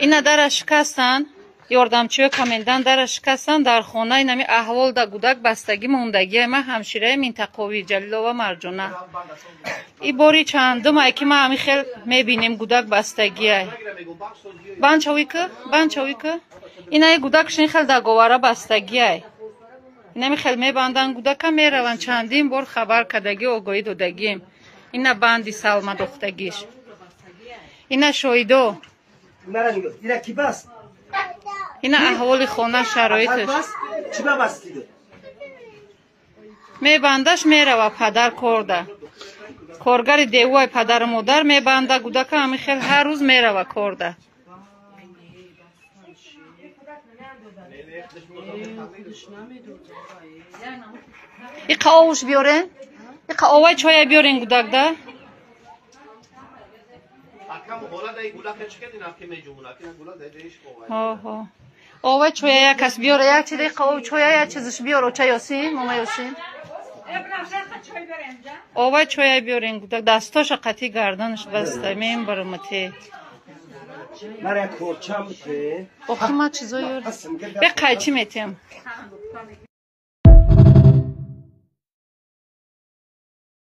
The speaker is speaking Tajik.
Ина дара шикастанд, ёрдамчиё комендант дара шикастанд, дар хона инами аҳвол да гудак бастагӣ мондагия. Ман ҳамшираи минтақовӣ Ҷалилова Марҷона. И бори чандум ай ки ман ҳами хел мебинем гудак бастагиай. Банчавӣ ки, банчавӣ ки. Инаи гудакш ин хел даговара бастагиай. Инами хел мебанданд гудака, мераванд. Чандин бор хабар кардагӣ, огоҳӣ додагием. Ина банди салма дохтагиш. Ина шоҳидо. Ина аҳволи хона, шароиташ. Мебандаш, мерава падар корда. Коргари девуай падару модар мебанда гудака, ҳами хел ҳар рӯз мерава корда. Иқа овуш биёрен. Иқа овай чоя биёрен гудакда. Овай чоя як кас биёра, як чиз иқа ов чоя, як чизш биёр, оча Ёсин, мама Ёсин. Овай чоя биёрен гудак, дастоша қатӣ гарданаш баста, мембарамате. Охи ма чизо ёр. Бе қайчи метиҳам.